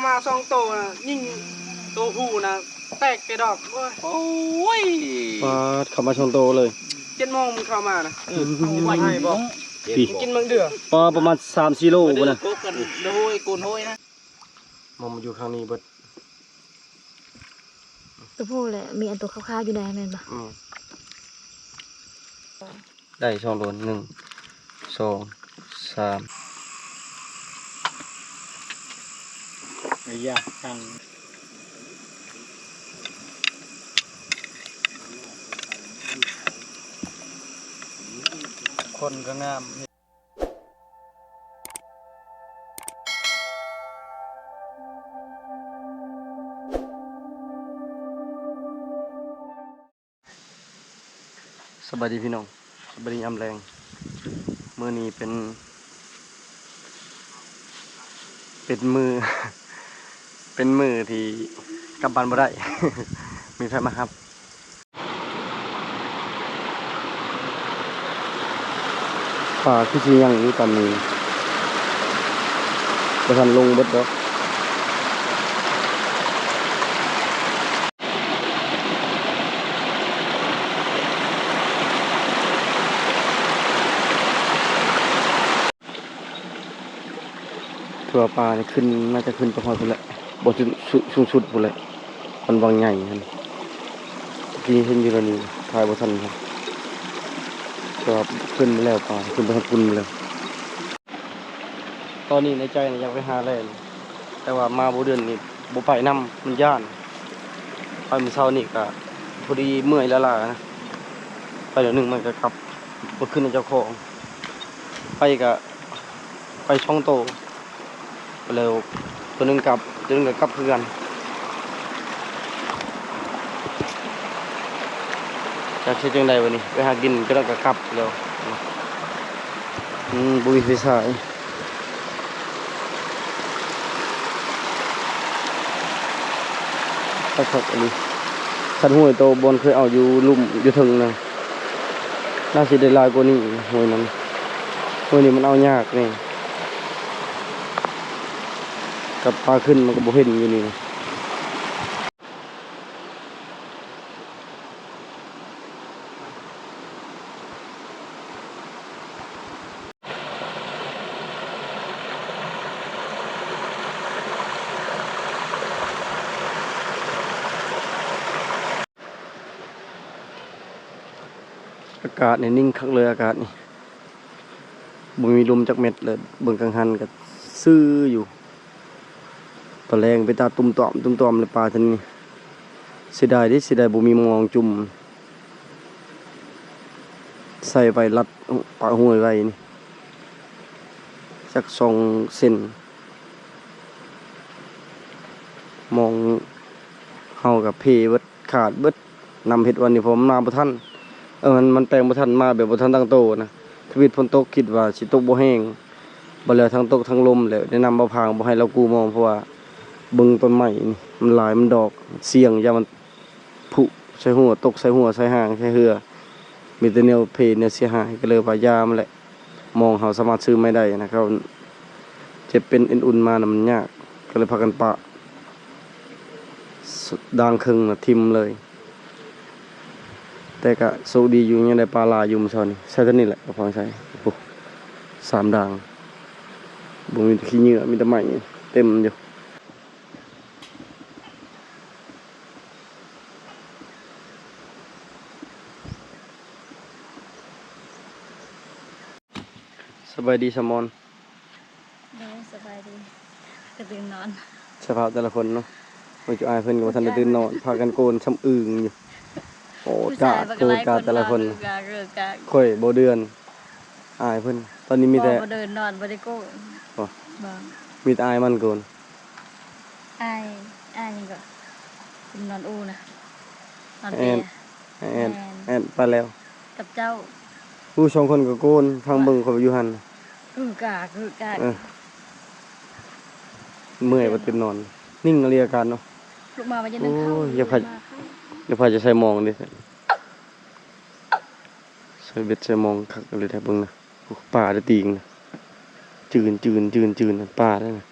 ມາສອງໂຕນະ ຍິງໂຕຜູ້ນະ ແຕກແຕ່ດອກ. ໂອ້ຍ ໂອ້ຍ ປາດ ເຂົ້າມາສອງໂຕເລີຍ. ເຈັດໂມງມັນເຂົ້າມານະ. ເອີ ເອົາໄວ້ໃຫ້ບໍ່? ມັນກິນມັງເດືອ ປາດ ປະມານສາມສີ່ໂລພຸ້ນນະ. ໂກກັນ ໂດຍ ໂກນໂຫຍນະ. ມອງມາຢູ່ຂ້າງນີ້ເບິດ. ໂຕຜູ້ແຫຼະ ມີອັນໂຕຂາວໆຢູ່ໃນນັ້ນແມ່ນບໍ່? ອືມ ໄດ້ສອງໂຕ ໜຶ່ງ ສອງ ສາມ ໄອ້ຢາ ຈັ່ງ ຄົນກໍງາມ. ສະບາຍດີພີ່ນ້ອງ ສະບາຍດີຍາມແລງ. ມື້ນີ້ເປັນ ເປັນມື້ ເປັນມື້ທີ່ກັບບ້ານບໍ່ໄດ້ ມີໃຜມາຮັບ. ປາຄືຊິຍັງຢູ່ຕອນນີ້ ບໍ່ທັນລົງເບິດດອກ. ຖືວ່າປານີ້ຂຶ້ນ ໜ້າຈະຂຶ້ນໄປຮອດພຸ້ນແຫຼະ ບ່ອນສູງ ສູງສຸດພຸ້ນແຫຼະ ບ່ອນວັງໃຫຍ່ຫັ້ນ. ຕະກີ້ເຫັນຢູ່ແຖວນີ້ ຖ່າຍບໍ່ທັນ ແຕ່ວ່າຂຶ້ນມາແລ້ວ ປາຂຶ້ນໄປຮອດພຸ້ນແລ້ວ. ຕອນນີ້ໃນໃຈນະຢາກໄປຫາແລ່ນ ແຕ່ວ່າມາບໍ່ເດືອນນີ້ບໍ່ໄປນຳ ມັນຢ້ານ. ໄປມື້ເຊົ້ານີ້ກະພໍດີເມື່ອຍລ້າໆນະ ໄປດຽວໜຶ່ງມັນກະກັບ ບໍ່ຄືນນຳເຈົ້າຂອງ. ໄປກະໄປສອງໂຕ ແລ້ວໂຕໜຶ່ງກັບ ໂຕໜຶ່ງກະກັບຄືກັນ. ຈັກຊິເຮັດຈັ່ງໃດບາດນີ້ ໄປຫາກິນ ໂຕນັ້ນກະກັບແລ້ວ. ອືມ ບໍ່ມີໄຟສາຍ. ຄັກໆ ອີ່ຫຼີ. ຄັນຫ້ວຍໂຕບ່ອນເຄີຍເອົາຢູ່ລຸ່ມຢູ່ເທິງນະ ໜ້າຊິໄດ້ຫຼາຍກວ່ານີ້ ຫ້ວຍນັ້ນ. ຫ້ວຍນີ້ມັນເອົາຍາກແດ່ ກັບປາຂຶ້ນມັນກໍບໍ່ເຫັນຢູ່ນີ້ນະ. ອາກາດນີ້ນິ່ງຄັກເລີຍ ອາກາດນີ້ ບໍ່ມີລົມຈັກເມັດເລີຍ. ເບິ່ງກັງຫັນກໍຊື່ຢູ່. ຕອນແລງເປັນຕາຕຸ້ມຕອມ ຕຸ້ມຕອມເລີຍປາທາງນີ້. ເສຍດາຍເດ້ ເສຍດາຍບໍ່ມີມອງຈຸ່ມ ໃສ່ໄວ້ລັດປາກຫ້ວຍໄວ້ນີ້ ຈັກສອງເຊັນ. ມອງເຮົາກໍເພເບິດ ຂາດເບິດ. ນຳເຮັດວັນນີ້ ເພາະມັນມາບໍ່ທັນ ເອີ ມັນ ມັນແປງບໍ່ທັນ ມາແບບບໍ່ທັນຕັ້ງໂຕນະ. ທຳອິດຝົນຕົກ ຄິດວ່າຊິຕົກບໍ່ແຮງ ບັດແລ້ວທັງຕົກທັງລົມ ແລ້ວແນະນຳບ່າວພາງບໍ່ໃຫ້ລາວກູ້ມອງ ເພາະວ່າເບິ່ງຕົ້ນໄມ້ນີ້ ມັນຫຼາຍ ມັນດອກ ສ່ຽງ ຢ້ານມັນຜຸໃສ່ຫົວ ຕົກໃສ່ຫົວ ໃສ່ຮ່າງ ໃສ່ເຮືອ ມີແຕ່ແນວເພ ແນວເສຍຫາຍ ກໍເລີຍວ່າຢ່າມັນແຫຼະ. ມອງເຮົາສາມາດຊື້ໃໝ່ໄດ້ນະ ເຂົາເຈັບເປັນເອັນອຸ່ນມານະ ມັນຍາກ ກໍເລີຍພາກັນປະ ດາງເຄິ່ງນະ ຖິ້ມເລີຍ. ແຕ່ກະໂຊກດີຢູ່ ຍັງໄດ້ປາຫຼາຍຢູ່ມື້ເຊົ້ານີ້. ໃສ່ເທົ່ານີ້ແຫຼະ ກະພໍໃສ່. ໂອ້ ສາມດາງ ບໍ່ມີແຕ່ຂີ້ເຫຍື້ອ ມີແຕ່ໄມ້ເຕັມຢູ່. ສະບາຍດີສະໝອນ. ໂດຍ ສະບາຍດີ. ກະຕື່ນນອນ. ສະພາບແຕ່ລະຄົນເນາະ. ໂອ້ຍ ຈຸອ້າຍເພິ່ນກໍບໍ່ທັນໄດ້ຕື່ນນອນ ພາກັນໂກນຊຳອຶ່ງຢູ່. ໂອ້ ກາດໂກນກາດແຕ່ລະຄົນ. ຂ້ອຍບໍ່ເດືອນ ອາຍເພິ່ນ. ຕອນນີ້ມີແຕ່ ບໍ່ ບໍ່ເດີນນອນ ບໍ່ໄດ້ໂກນ. ບໍ່ ບໍ່ ມີແຕ່ອາຍມັນໂກນ. ອາຍ ອາຍຫຍັງກໍ? ນອນອູ່ນະ ນອນເປຍ. ແອນ ແອນ ແອນ ໄປແລ້ວ ກັບເຈົ້າ. ອູ້ ສອງຄົນກໍໂກນ ຟັງເບິ່ງຂ້ອຍຢູ່ຫັ້ນ. ກຶກກາກ ກຶກກາກ. ເອີ ເມື່ອຍບໍ່ເຕັມນອນ. ນິ່ງອີ່ຫຼີອາກາດເນາະ. ລຸກມາວ່າຈະໜຶ່ງເຂົ້າ. ໂອ້ຍ ຢ່າພາ ຢ່າພາຈະໃສ່ໝອງເດ້. ໃສ່ເບັດໃສ່ໝອງຄັກເລີຍແທ້ ເບິ່ງນະ. ໂອ້ ປາໄດ້ຕີງນະ. ຈືນ ຈືນ ຈືນ ຈືນ ປາໄດ້ນະ.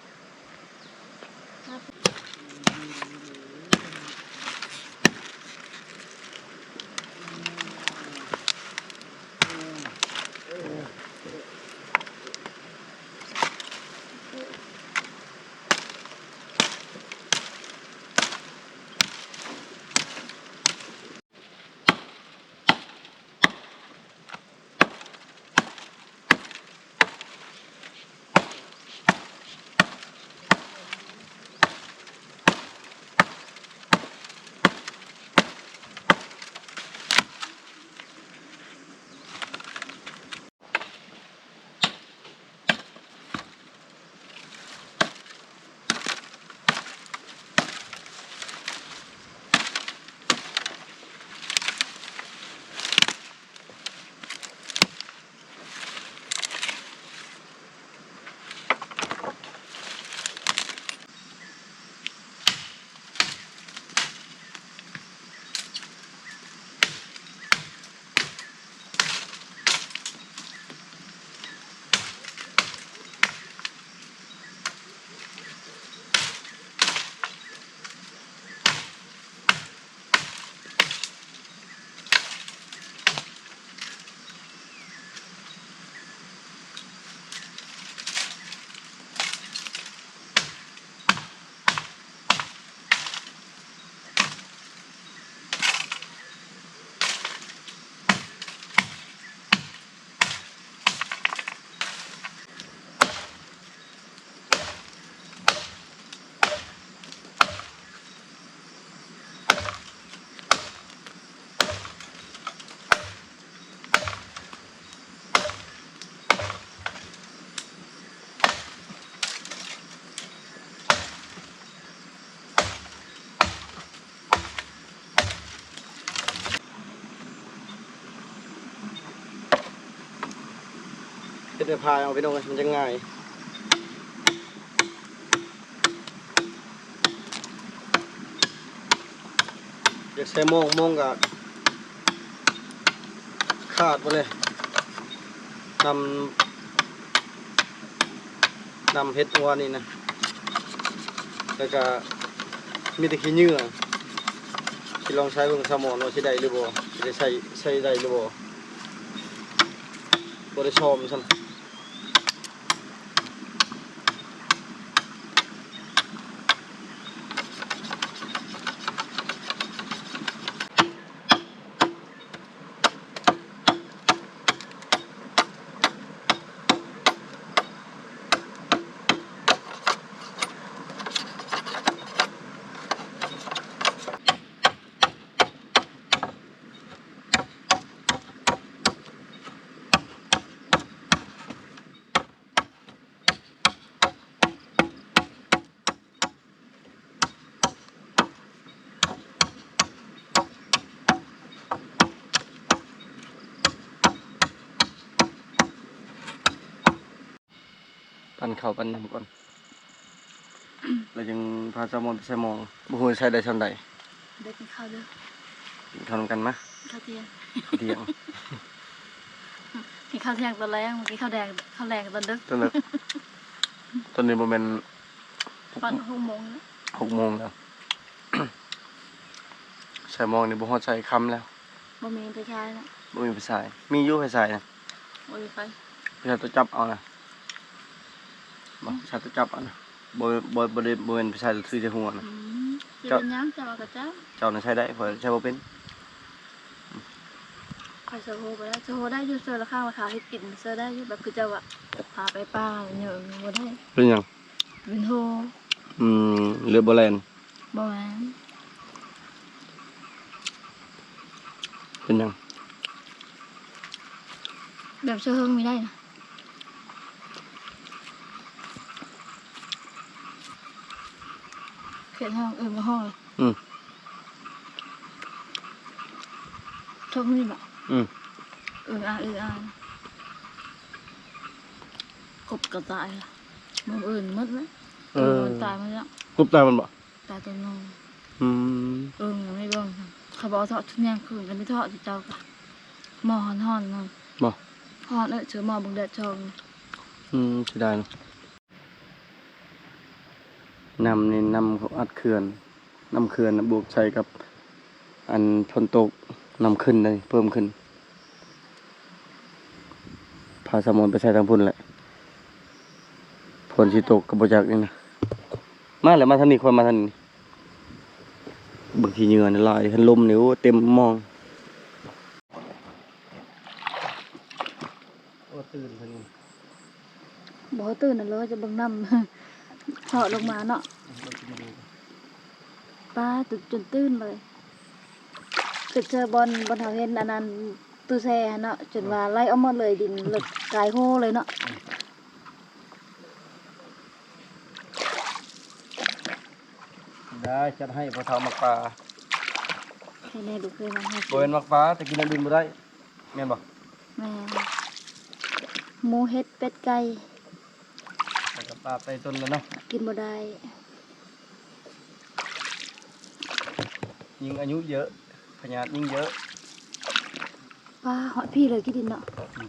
ດຽວພາຍເອົາ ພີ່ນ້ອງເອີຍ ມັນຈະງ່າຍ. ຢາກໃສ່ມອງ ມອງກະຂາດໝົດເລີຍ ນຳ ນຳເຫັດຫົວນີ້ນະ ແລ້ວກະມີແຕ່ຂີ້ເຫຍື້ອ. ຊິລອງໃຊ້ເບິ່ງ ສາວມອນວ່າຊິໄດ້ຫຼືບໍ່ ຊິໄດ້ໃຊ້ ໃຊ້ໄດ້ຫຼືບໍ່ ບໍ່ໄດ້ຊອມຊ້ຳ. ປັ່ນເຂົ້າປັ່ນຫຍັງກ່ອນ ແລ້ວຈຶ່ງພາສາວມອນໄປໃສ່ໝໍ. ບໍ່ຮູ້ໃສ່ໄດ້ຊ່ຳໃດ. ເດີ ກິນເຂົ້າເດີ ກິນເຂົ້ານຳກັນມາ. ກິນເຂົ້າທ່ຽງ ເຂົ້າທ່ຽງ ກິນເຂົ້າທ່ຽງຕອນແລງ ກິນເຂົ້າແດງ ເຂົ້າແລງຕອນດຶກ ຕອນດຶກ. ຕອນນີ້ບໍ່ແມ່ນ ປານຫົກໂມງແລ້ວ ຫົກໂມງແລ້ວ. ໃສ່ໝໍນີ້ບໍ່ຮອດໃສ່ຄຳແລ້ວ. ບໍ່ມີໄຟສາຍນະ ບໍ່ມີໄຟສາຍ. ມີຢູ່ໄຟສາຍນະ ບໍ່ມີໄຟ. ໄຟສາຍຕົວຈັບເອົານະ ບໍ່ ໄຟສາຍຕົວຈັບເອົານະ ບໍ່ ບໍ່ ບໍ່ໄດ້ ບໍ່ແມ່ນໄຟສາຍຕົວຖືໃສ່ຫົວນະ. ອືມ ຊິເປັນຫຍັງ ເຈົ້າເອົາກະເຈົ້າ ເຈົ້ານະໃຊ້ໄດ້ ຂ້ອຍໃຊ້ບໍ່ເປັນ. ຂ້ອຍໃຊ້ໂຮໄປແລ້ວ ໃຊ້ໂຮໄດ້ຢູ່ ໃຊ້ລະຄາງລະຄາເຮັດກິນ ໃຊ້ໄດ້ຢູ່ ແບບຄືເຈົ້າວ່າ ພາໄປປ່າເຫຍີະບໍ່ໄດ້. ເປັນຫຍັງ? ເປັນໂຮ. ອືມ ເລືອດບໍ່ແລ່ນ. ບໍ່ແມ່ນ ເປັນຫຍັງ? ແບບເຊື້ອເຫິງມີໄດ້ນະ ເຂດຫ້ອງ ເອີ ບໍ່ຮ້ອງ. ອືມ ໂຊກນີ້ບໍ? ອືມ ເອີອາ ເອີອາ ກົບກະຕາຍລະ ມື້ອື່ນໝົດລະ. ເອີ ເອີ ມັນຕາຍໝົດລະ ກົບຕາຍໝົດບໍ? ຕາໂຕໜຶ່ງ. ອືມ ເອີ ຍັງໄດ້ເບິ່ງ ເຂົາບອກເທາະທຸກຢ່າງຄືນ ກໍໄປເທາະທີ່ເຈົ້າກະ ໝໍຮ້ອນໆນະ. ບໍ່ ຮ້ອນເອີ ຊື້ໝໍເບິ່ງແດດຊ່ອງ. ອືມ ເສຍດາຍເນາະ ນ້ຳນີ້ນ້ຳເຂົາອັດເຂື່ອນ ນ້ຳເຂື່ອນບວກໃສ່ກັບ ອັນຝົນຕົກ ນ້ຳຂຶ້ນເດ້ ເພີ່ມຂຶ້ນ. ພາສາວມອນໄປໃສ່ທາງພຸ້ນແຫຼະ ຝົນຊິຕົກກໍບໍ່ຈັກນີ້ນະ. ມາແຫຼະ ມາທາງນີ້ ຄ່ອຍມາທາງນີ້. ເບິ່ງຂີ້ເຫຍື້ອນີ້ຫຼາຍ ຄັນລົມນີ້ ໂອ້ ເຕັມໝອງ. ໂອ້ ຕື່ນເພິ່ນ ບໍ່ຕື່ນນະ ເລີຍຈະເບິ່ງນ້ຳເທາະລົງມາເນາະ. ປາ ຈົນ ຈົນຕື່ນເລີຍ ເປັນເຈີບ່ອນ ບ່ອນເຮົາເຫັນອັນນັ້ນ ຕູ້ແຊ່ຫັ້ນເນາະ ຈົນວ່າໄຫຼອອກໝົດເລີຍ ດິນເລິກກາຍໂຮເລີຍເນາະ. ໄດ້ ຈັດໃຫ້ພໍ່ເຖົ້າໝາກປ່າ. ໃຫ້ແນ່ລູກເອີຍ ບໍ່ແມ່ນໝາກປ່າ ແຕ່ກິນອັນອື່ນບໍ່ໄດ້ ແມ່ນບໍ່? ແມ່ນ ໝູ ເຫັດ ເປັດ ໄກ່ ແລ້ວກໍປາໄຕ່ຕົ້ນແລ້ວເນາະ ກິນບໍ່ໄດ້. ຍິ່ງອາຍຸເຍີະ ພະຍາດຍິ່ງເຍີະ. ປາ ຮອດພີ້ເລີຍຂີ້ດິນເນາະ. ອືມ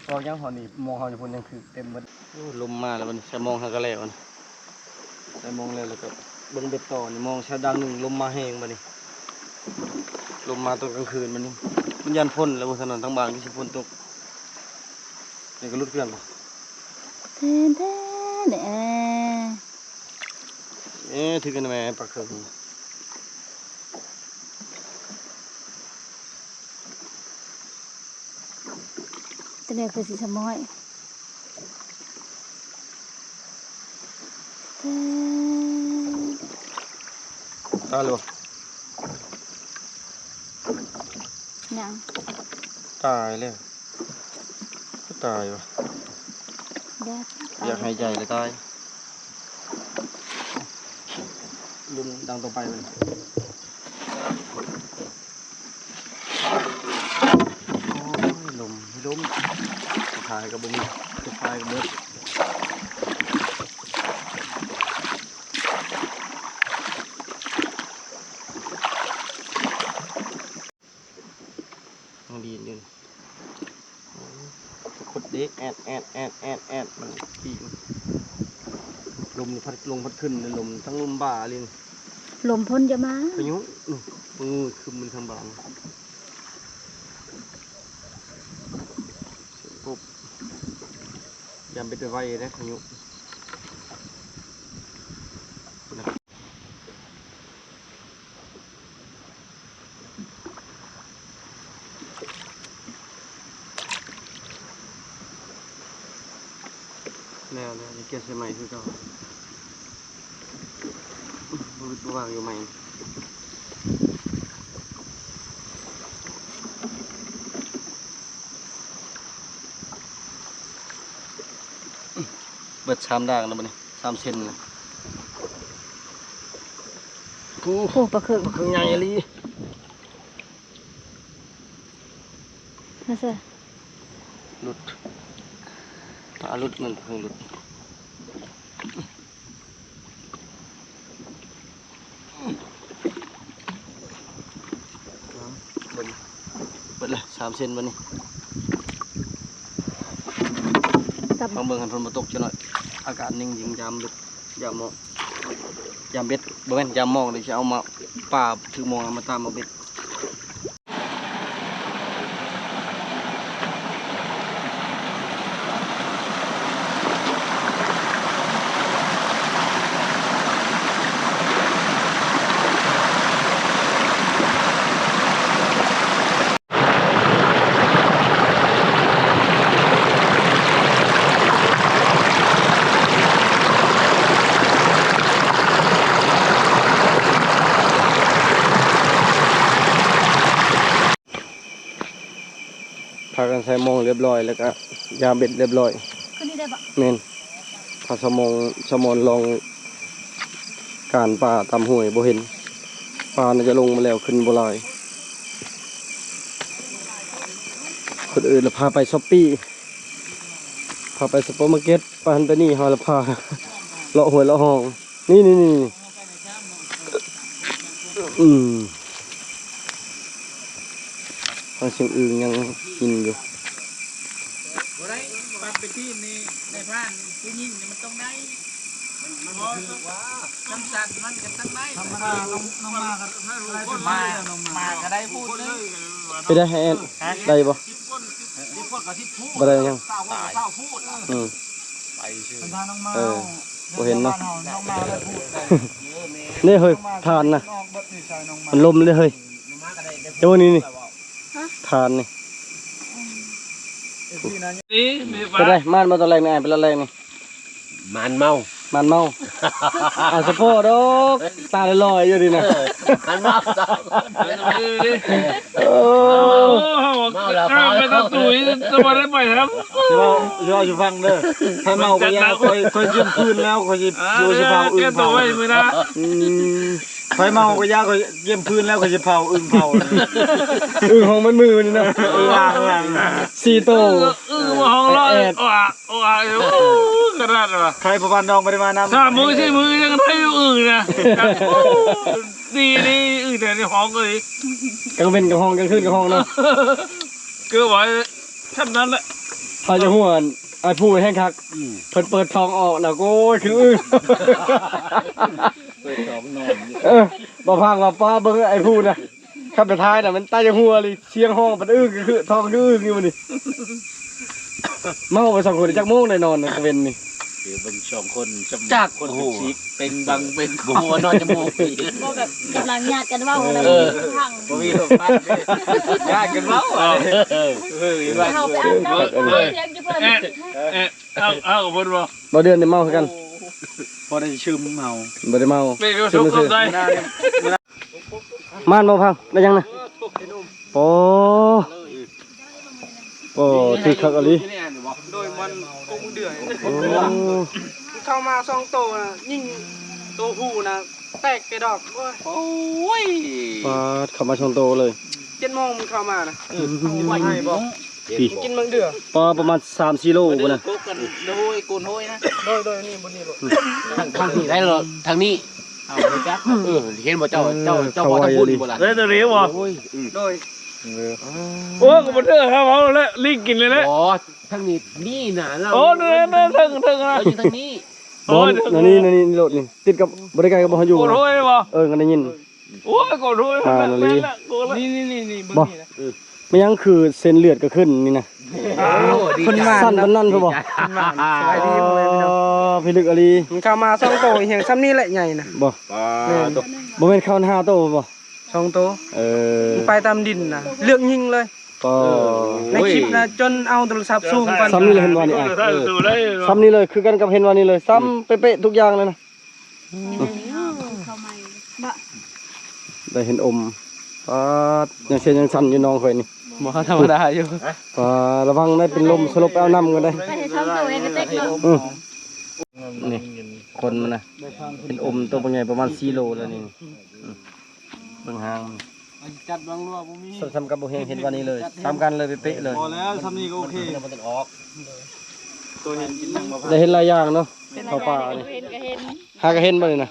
ເວົ້າຫຍັງ ຮອດນີ້ ໝອງເຮົາຢູ່ພຸ້ນຍັງຖືກເຕັມເບິດ. ໂອ້ ລົມມາແລ້ວບັດນີ້ ໃສ່ໝອງເຮົາກໍແລ້ວນະ ໃສ່ໝອງແລ້ວ ແລ້ວກໍເບິ່ງເບັດຕໍ່ນີ້ ໝອງໃສ່ດັງໜຶ່ງ ລົມມາແຮງບັດນີ້ ລົມມາຕອນກາງຄືນບັດນີ້ ມັນຢ້ານຝົນແລ້ວ ບໍ່ຊັ້ນທາງບ້ານຄືຊິຝົນຕົກ. ນີ້ກໍຫຼຸດເຄື່ອງ ແທ້ໆ ແດ່ ເອີ ຖືກກັນແມ່ປາເຄິງ. ຕົວນີ້ຄືຊິສະໝ້ອຍ ຕາຍແລ້ວ ຫຍັງ ຕາຍແລ້ວ ຄືຕາຍວະ ຢາກ ຢາກຫາຍໃຈແລ້ວຕາຍ. ລຸ້ນດັງຕໍ່ໄປເລີຍ. ໂອ້ຍ ລົມ ລົມ ເຂົາ າຍກໍບໍ່ມີ ໄຟກໍເບິດ ຍັງດີດຢູ່ ໂອ້ຍ ຄົດເດະ ແອດ ແອດ ແອດ ແອດ ແອດ ມັນປີກ ລົມພັດລົງພັດຂຶ້ນ ລົມທັງລົມບ້າເລີຍ ລົມພົ້ນຈະມາ ພາຍຸ ອື ມືຄຶມມັນທາງບ້ານ ປຸບ ຍາມເປັນໄວເດ້ພາຍຸ. ແລ້ວ ແລ້ວ ນີ້ແກະໃສ່ໃໝ່ຄືເກົ່າ ບໍ່ ບໍ່ວາງຢູ່ໃໝ່ ເບິດສາມດ່າງແລ້ວບັດນີ້ ສາມເຊັນນະ ໂອ້ ໂອ້ ປາເຄິງ ປາເຄິງໃຫຍ່ອີ່ຫຼີ ມາຊະ ຫຼຸດ ປາຫຼຸດ ມັນເພິ່ງຫຼຸດ ເບິ່ງ ເບິດລະ ສາມເຊັນບັດນີ້ ກັບ ລອງເບິ່ງ ຄັນຝົນບໍ່ຕົກຈັກໜ້ອຍ ອາກາດນິ່ງໆ ຍາມເບັດ ຍາມໝອກ ຍາມເບັດ ບໍ່ແມ່ນ ຍາມໝອກ ດຽວຊິເອົາມາ ປາຖືໝອກ ເອົາມາຕາມໝາກເບັດ. ພາກັນໃສ່ໝອງລຽບລ້ອຍ ແລ້ວກະຢາມເບັດລຽບລ້ອຍ ຄືນີ້ໄດ້ບໍ່? ແມ່ນ ພາສະໝອງ ສະໝອນລອງການປາຕາມຫ້ວຍ ບໍ່ເຫັນ ປາໜ້າຈະລົງມາແລ້ວ ຂຶ້ນບໍ່ຫຼາຍ ຄົນອື່ນລະພາໄປຊ້ອບປີ້ ພາໄປຊຸບເປີມາເກັດ ໄປຫັ້ນໄປນີ້ ເຮົາລະພາເລາະຫ້ວຍເລາະຮ່ອງ ນີ້ໆໆ ອືມ ຟັງສຽງອຶ່ງຍັງກິນຢູ່ ບໍ່ໄດ້ ປັບໄປທີມນີ້ ນາຍພານຜູ້ຍິງນີ້ມັນຕ້ອງໄດ້ ມັນ ມັນບໍ່ຖືກວ່າ ຄຳສັດມັນກໍຕ້ອງໄດ້ ທຳມະດາ ນ້ອງ ນ້ອງໝາກໍໄດ້ ໝາກໍໄດ້ພູດໜຶ່ງ ໄປໄດ້ໃຫ້ແອນ ຮະ ໄດ້ບໍ່? ບໍ່ໄດ້ຫຍັງ ອືມ ເອີ ບໍ່ເຫັນເນາະ ເດ້ເຮີຍ ຖ່ານນະ ມັນລົມເດ້ເຮີຍ ເຈົ້ານີ້ນີ້ ຖ່ານນີ້ ເປັນໃດ ມານບໍ່ຕອນແລກນີ້ ອ້າຍ ເປັນຕອນແລກນີ້? ມານເມົາ ມານເມົາ ອາ ສະເພາະດອກ ຕາລອຍໆຢູ່ນີ້ນະ ເອີ ມານເມົາ ໂອ້ ເມົາແລ້ວ ຂ້າມໄປຕາຕຸ້ຍ ຈະບໍ່ໄດ້ໄປນຳ ຊິເວົ້າ ຊິເວົ້າສູ່ຟັງເດີ ຂ້ອຍເມົາກໍຢ່າ ຂ້ອຍ ຂ້ອຍຢ້ຽມພື້ນແລ້ວ ຂ້ອຍຊິ ອ່າ ຊິພາອຶ່ງເຜົາ ແກ້ຕົວໄວ້ມື້ໜ້າ ອືມ ຂ້ອຍເມົາກໍຢ່າ ຂ້ອຍຢ້ຽມພື້ນແລ້ວ ຂ້ອຍຊິເຜົາອຶ່ງເຜົາ ອຶ່ງຮ້ອງເບິດມື້ນີ້ນະ ອຶ່ງຮ້ອງ ສີ່ໂຕ ອຶ່ງຮ້ອງລອຍ ແອດ ໂອ້ ໂອ້ຍ ໂອ້ ຂະໜາດວ່າ ໃຄພໍ່ບ້ານດອງບໍ່ໄດ້ມານຳ ສາມມື້ສີ່ມື້ຍັງໄດ້ຢູ່ອຶ່ງນະ ໂອ້ ດີ ດີ ອຶ່ງແຖວນີ້ຮ້ອງເລີຍ ກາງເວັນກໍຮ້ອງ ກາງຄືນກໍຮ້ອງເນາະ ເກືອບວ່າຊ່ຳນັ້ນແຫຼະ ເຮົາຈະຮູ້ອັນ ອ້າຍພູແຮງຄັກ ອືມ ເພິ່ນເປີດທ້ອງອອກນະ ໂອ້ຍ ຄືອຶ່ງ ເປີດທ້ອງນອນຢູ່ ເອີ ບໍ່ພັງວ່າປ້າເບິ່ງອ້າຍພູນະ ຄັນໄປຖ່າຍນະ ມັນຕາຍຢ່າງຫົວເລີຍ ສຽງຮ້ອງປານອຶ່ງ ຄືທ້ອງຄືອຶ່ງຢູ່ນີ້ ເມົາໄປສອງຄົນ ຈັກໂມງໄດ້ນອນກາງເວັນນີ້ ເອີ ເບິ່ງສອງຄົນ ຈັກ ຄົນ ໂອ້ໂຫ ເປັນຊິບ ເປັນບັງ ເປັນ ບໍ່ຮູ້ວ່ານອນຈະໂມງ ບໍ່ແບບກຳລັງຍາດກັນເວົ້າ ເອີ ນະ ບໍ່ມີລົມພັດເດ້ ຍາດກັນເວົ້າ ເອີ ເອີ ເຮົາໄປອາບນ້ຳ ເອີ ເຮົາຍັງຢູ່ເພິ່ນ ເອີ ເອີ ເອົາ ເອົາກັບເພິ່ນບໍ່? ບໍ່ເດືອນໄດ້ເມົາຄືກັນ ໂອ້ ພໍໄດ້ຊຶມເຮົາ ບໍ່ໄດ້ເມົາ ຊຶມຊື່ໆ ມານບໍ່ພັງ ໄດ້ຫຍັງນະ? ໂອ້ ໂອ້ ຖືກຄັກອີ່ຫຼີ ໂດຍມັນກົງເດືອຍ ໂອ້ ມັນເຂົ້າມາສອງໂຕນະ ຍິງໂຕຜູ້ນະ ແຕກແຕ່ດອກ ໂອ້ຍ ໂອ້ຍ ປາດ ເຂົ້າມາສອງໂຕເລີຍ ເຈັດໂມງມັນເຂົ້າມານະ ເອີ ເອົາໄວ້ໃຫ້ບໍ່? ພີ້ ກິນໝາກເດືອ ປະ ປະມານສາມສີ່ໂລພຸ້ນນະ ໂດຍ ໂດຍ ນີ້ ບ່ອນນີ້ໂລດ ທາງ ທາງນີ້ໄດ້ໂລດ ທາງນີ້ ເອົາ ເອີ ເຫັນບໍ່ເຈົ້າ ເຈົ້າ ເຈົ້າບໍ່ທຳບຸນບໍ່ລະ ໄດ້ຕົວນີ້ບໍ່ ໂດຍ ໂອ້ ກໍບໍ່ເດີຫາເວົ້າແລ້ວ ລີ້ກິນເລີຍແຫຼະ ບໍ່ ທາງນີ້ ນີ້ນະ ໂອ້ ເດີ ເດີ ເທິງ ເທິງນະ ເຮົາຢູ່ທາງນີ້ ບໍ່ ອັນນີ້ ອັນນີ້ໂລດນີ້ ຕິດກັບ ບໍ່ໄດ້ໃກ້ກັບບ່ອນເຮົາຢູ່ ໂອ້ໂຫ ບໍ່ ເອີ ກໍໄດ້ຍິນ ໂອ້ຍ ໂກດໂຫຍ ອ່າ ນະລີ ນີ້ໆໆ ເບິ່ງນີ້ນະ ບໍ່ ແມ່ນຫຍັງຄືເສັ້ນເລືອດກໍຂຶ້ນນີ້ນະ ໂອ້ ດີໃຈ ສັ່ນປານນັ້ນພຸ້ນບໍ່ ສະບາຍດີ ພໍ່ແມ່ພີ່ນ້ອງ ພິລຶກອີ່ຫຼີ ມັນເຂົ້າມາສອງໂຕ ອີຫຍັງຊ່ຳນີ້ແຫຼະໃຫຍ່ນະ ບໍ່ ປາໂຕ ບໍ່ແມ່ນເຂົ້າຫ້າໂຕບໍ່ ສອງໂຕ ເອີ ມັນໄປຕາມດິນນະ ເລືອກຍິງເລີຍ ປາ ໃນຄລິບນະ ຈົນເອົາໂທລະສັບຊູມກ່ອນ ຊ່ຳນີ້ເລີຍ ເຫັນບໍ່ນີ້ ເອີ ຊ່ຳນີ້ເລີຍ ຄືກັນກັບເຫັນວ່ານີ້ເລີຍ ຊ່ຳເປະໆທຸກຢ່າງເລີຍນະ ອືມ ໄດ້ເຫັນອົມ ປາດ ຍັງເຊັນຍັງສັ່ນຢູ່ນ້ອງຂ້ອຍນີ້ ບໍ່ທຳມະດາຢູ່ ປາດ ລະວັງໄດ້ເປັນລົມສະຫຼົບ ໄປເອົານ້ຳກ່ອນເດີ້ ໄປໃຫ້ຊ່ອງໂຕເອງກະເຕັກເນາະ ອືມ ນີ້ ຄົນມັນນະ ເຫັນອົມໂຕບັກໃຫຍ່ປະມານສີ່ໂລແລ້ວນີ້ ອືມ ເບິ່ງຫາງມັນ ອັນຈັດວາງລົວບໍ່ມີ ສ່ຳກັບບໍ່ເຫັນ ເຫັນວ່ານີ້ເລີຍ ສ່ຳກັນເລີຍ ເປະໆເລີຍ ພໍແລ້ວ ຊ່ຳນີ້ກໍໂອເຄ ໄດ້ເຫັນຫຼາຍຢ່າງເນາະ ເຂົ້າປ່ານີ້ ເຫັນກໍເຫັນ ຫາກໍເຫັນບໍ່ນີ້ນະ